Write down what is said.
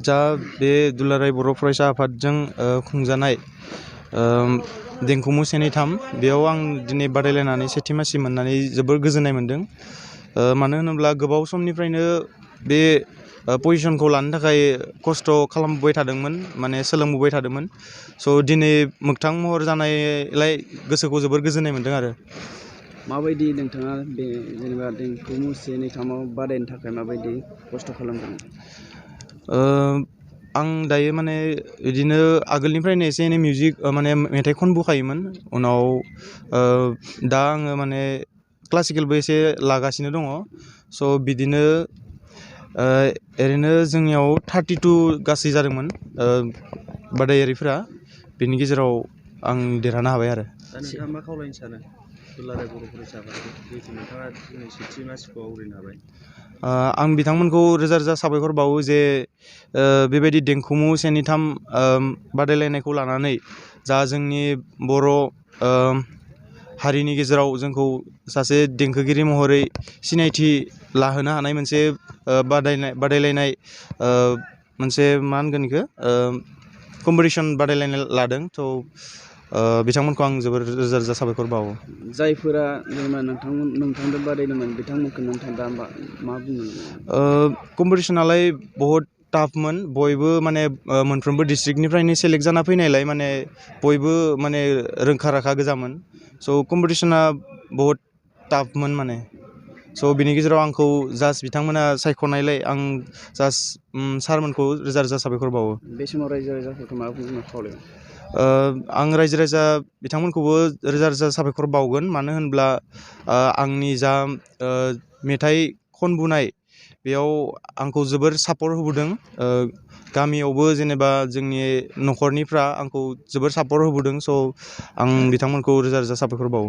जा बे दुलाराय बर' फरायसा आफादजों खुंजानाय देंखो मु 1, 2, 3 बेयाव आं दिनै बादायलायनानै सेथि मासि मोननानै जोबोर गोजोननाय मोन्दों। मानो होनोब्ला गोबाव समनिफ्रायनो बे पजिशनखौ लानो थाखाय खस्थ' खालामबोबाय थादोंमोन, माने सोलोंबोबाय थादोंमोन। स' दिनै मोगथां महर जानायलाय गोसोखौ जोबोर गोजोननाय मोन्दों आरो। माबायदि नोंथाङा बे जेनेबा देंखो मु 1, 2, 3 बादायनो थाखाय माबायदि खस्थ' खालामदों? आं दायो माने बिदिनो आगोलनिफ्रायनो एसे एनै मिउजिक माने मेथाइ खनबोखायोमोन। उनाव दा आङो माने क्लासिकेलबो एसे लागासिनो दङ। स' बिदिनो ओरैनो जोंनियाव 32 गासै जादोंमोन बादायारिफोरा, बेनि गेजेराव आं देरहानो हाबाय आरो। दा नोंथाङा मा खावलायनो सानो दुलाराय बर' फरायसा आफादखौ जिहेतु नोंथाङा दिनै सेथि मासिखौ आवग्रिनो हाबाय? आं बिथांमोनखौ रोजा रोजा साबायखर बावो जे बेबायदि देंखो मु 1, 2, 3 बादायलायनायखौ लानानै जा जोंनि बर' हारिनि गेजेराव जोंखौ सासे देंखोगिरि महरै सिनायथि लाहोनो हानाय मोनसे बादायलायनाय मोनसे मा होनगोन बेखौ कम्पिटिसन बादायलायनाय लादों। थ' बिथांमोनखौ आं जोबोर रोजा रोजा साबायखर बावो। जायफोरा जेनेबा नोंथांजों बादायदोंमोन बिथांमोनखौ नोंथाङा दा मा बुङो? कम्पिटिसनालाय बहुद टाफमोन। बयबो माने मोनफ्रोमबो डिस्ट्रिक्टनिफ्रायनो सेलेक्ट जाना फैनायलाय माने बयबो माने रोंखा राखा गोजामोन। स' कम्पिटिसना बहुद टाफमोन माने। स' बिनि गेजेराव आंखौ जास्ट बिथांमोना सायख'नायलाय आं जास्ट सारमोनखौ रोजा रोजा साबायखर बावो। बे समाव रायजो राजाफोरखौ मा बुंनो खावलायो? आं रायजो राजा बिथांमोनखौबो रोजा रोजा साबायखर बावगोन। मानो होनब्ला आंनि जा मेथाइ खनबोनाय बेयाव आंखौ जोबोर सापर्ट होबोदों। गामियावबो जेनेबा जोंनि न'खरनिफ्रा आंखौ जोबोर सापर्ट होबोदों। स' आं बिथांमोनखौ रोजा रोजा साबायखर बावो।